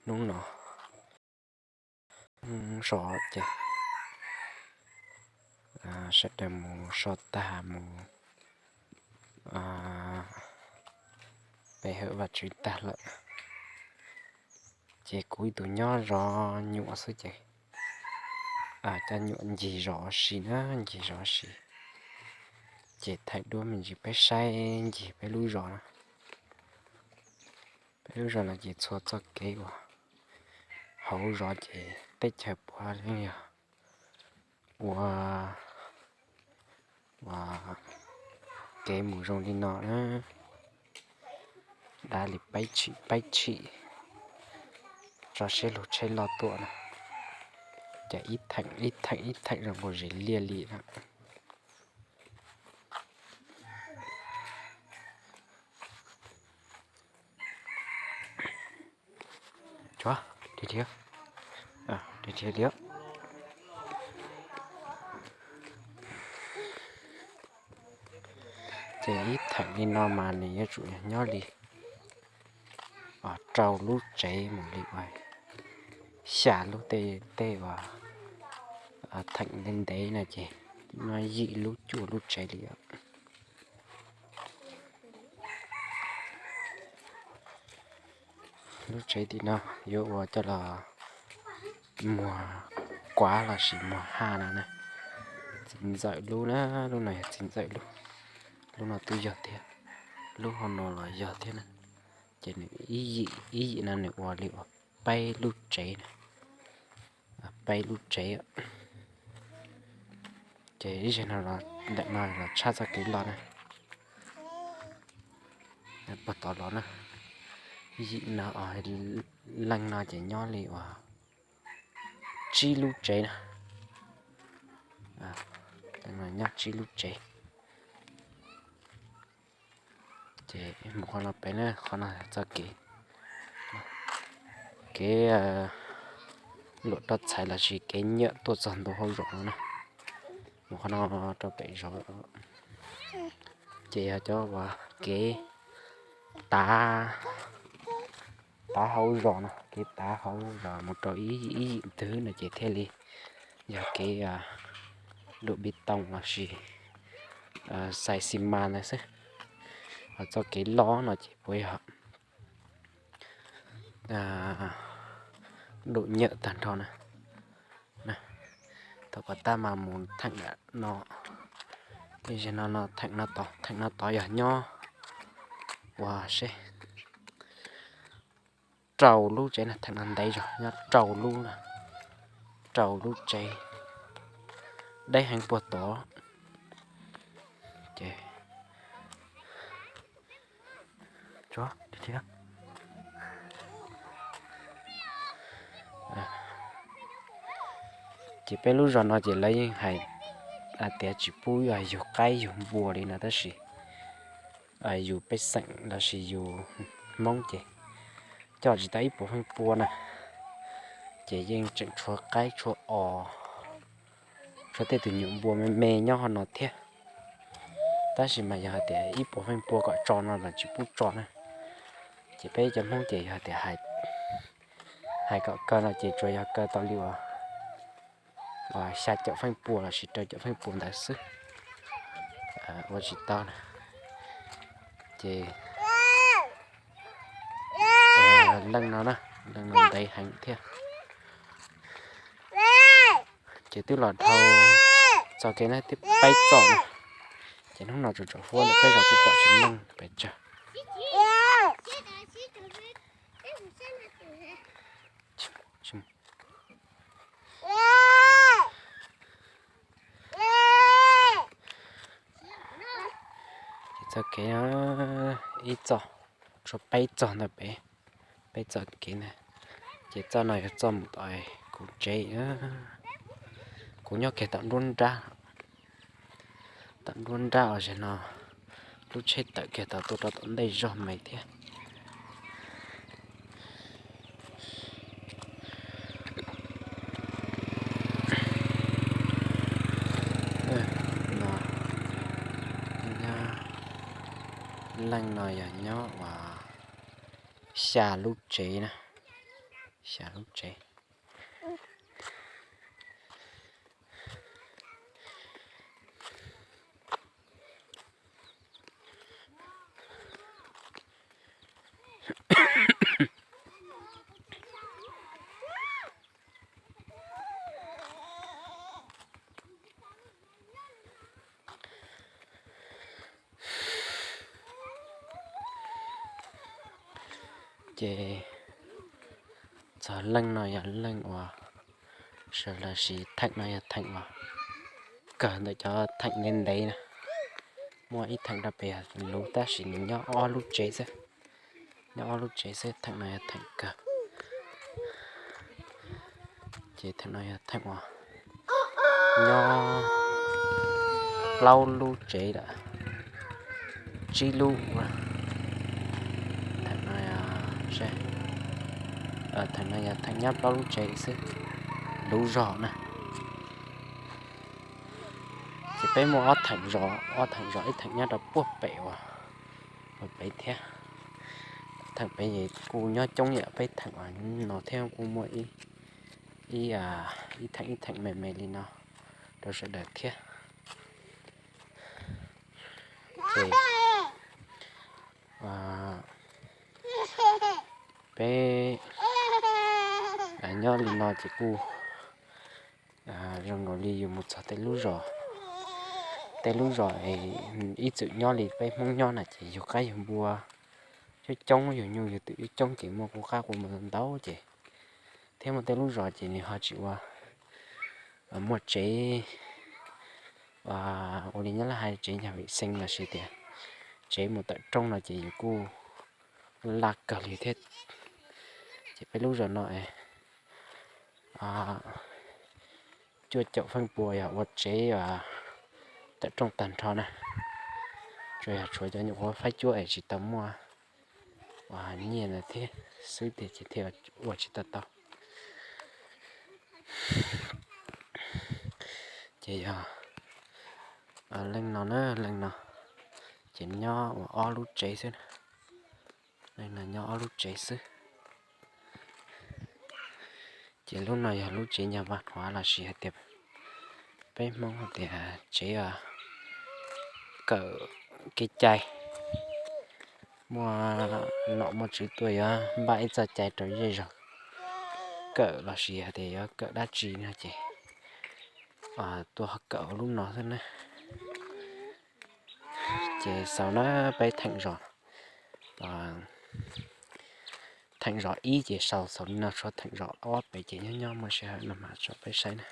Hnub no so ces sawv daws mus so tag mus pe hawm Vajtswv tag lawm, ces kuv ib tug nyob zov nyuam xwb ces coj nyuam ncig zov ua si na, ncig zov ua si. Ces thaij duab me ntsis peb saib ncig peb lub zos na. Peb lub zos no ces txhua txoj kev uas hauv zos ces teb chaws puav leej yog ua, ua kev mus zoo li no na. Dav li peb tshim peb tshim tso siab lug tsheb loj tuaj na, ces ib theem ib theem ib theem zoo nkaus zes liaj li na. Ces ib theem li no mas nws yuav tsum nyob li rau lub tsev mus li uas xya lub tej, tej uas theem ntev ntev no ces nyob yim lub cuaj lub tsev li. Lub tsev tim no yuav ua coj los muag kuav lossis muag haj no na. Txiv ntxawm lub na, lub no yog txiv ntxawm lub, lub no twb yog thiab, lub hauv no los yog thiab na. Ces nws ib yim ib yim no nws ua li uas peb lub tsev na, peb lub tsev. Ces ib zaug no ntawm no los tshaj txoj kev los na, puag tod los na, yim no, leej no ces nyob li uas tsib lub tsev na, nyob tsib lub tsev. Ces mus qhov no pem na, qhov no txoj kev, kev luam roj txhais lossis kev nyiam tuaj txog ntua hauv zos no na. Mus qhov no rau pem zos, ces yog cov uas kev tav, tav hauv zos no, kev tav hauv zos mus rau ib yim ib yim ntwg no ces thiaj li yog kev dua pis toos lossis xais xi mas ntawd xwb. Ho txoj kev loj no ces puas yog dua nyuam tag nrho na. Thaum kom tab mas mus theem no, no, theem no tod yog nyob ua seb rau lub tsev na, theem no ntev zog nyob rau lub, rau lub tsev, deb heev puag tod. Ces ces peb lub zos no ces lawv yeej hais tias tsis pub yug qaib yug npua li no tab sis yus pej xeem lossis yus Hmoob ces coj tsis tau ib puas feej pua na, ces yeej tseem tshuav qaib tshuav os, tshuav tej tus nyuam npua me me nyob hauv no thiab. Tab sis mas yog hais tias ib puas feej pua kom tso no los tsis pub tso na. Ces peb cov Hmoob ces yog hais tias hais kom kaw no ces tsuas yog kaw tau li uas xya caum feej pua lossis rau caum feej pua ntawd xwb, ua tsis tau na. Ces leej no na, leej no ntev heev thiab. Ces twb los dhau txoj kev na, twb peb txoj na. Ces hnub no tsaus tsaus huab lawm peb zos kuj pom tsis meej pes tsawg. Ces txoj kev ib txoj, tshuav peb txoj ntawm pem, peb txoj kev ntawd. Ces txoj no yog txoj mus tom kuv tsev, kuv nyob kiag tom nruab nrab, tom nruab nrab uas zaum no lub tsheb tawm kiag tau tuaj rau tom ntej zog me thiab. Leej no yog nyob uas Xya lub tsev na, xya lub tsev. Ces txog leej no yog leej uas, los sis theem no yog theem uas kawg ntawm cov theem ntev ntev na. Muaj ib theem rau pem luv tab sis nws nyob ob lub tsev xwb, nyob ob lub tsev xwb, theem no yog theem kawg. Ces theem no yog theem uas nyob plaub lub tsev lawm, tsib lub. Theem no, theem no yog theem nyob plaub lub tsev xwb, luv zog na. Ces peb muaj ob theem zos, ob theem zos, ib theem nyob rau puag pem uas, pem thiab. Theem pem kuj nyob coob yam peb theem uas no thiab, kuj muaj ib, ib theem ib theem me me li no rau sawv daws thiab. Ces peb nyob li no ces kuj zoo nkaus li yus mus txog tej lub zos, tej lub zos ib txwm nyob li peb Hmoob nyob na ces yug qaib yug npua coob coob, yug nyuj yug twm coob coob ces muaj qub qab qub npua ntau ces, thiab muaj tej lub zos ces nws ho tsis ua, muaj tsev, ua li nyob lawv hais tsev nyag vim xeev los sis tias tsev mus tawm rooj no ces yus kuj laj kawg li thiab. Ces peb lub zos no cuaj caum feem pua yog ua tsev tawm rooj tag nrho na. Tsuas yog tshuav cov nyuam qhuav faib cuab es tsis tau muaj uas nyiaj ntawd thiab xwb tiag ces thiaj ua tsis tau tau. Ces yog leej no na, leej no ces nyob ua ob lub tsev xwb. Leej no nyob ob lub tsev xwb. Ces lub no yog lub tsev nyag vaj huav los sis hais tias peb Hmoob hais tias tsev kawm kev cai. Muaj nom muaj tswv tuaj yuav npaj ib txoj cai rau zej zog kawm los sis hais tias yuav kawm dab tsi no ces tuaj kawm lub no xwb na. Ces xaus na, peb theem zos, theem zos ib ces xaus xaus li no, tshuav theem zos ob pem ces nyob nyob muaj sij hawm no mam tso peb saib na.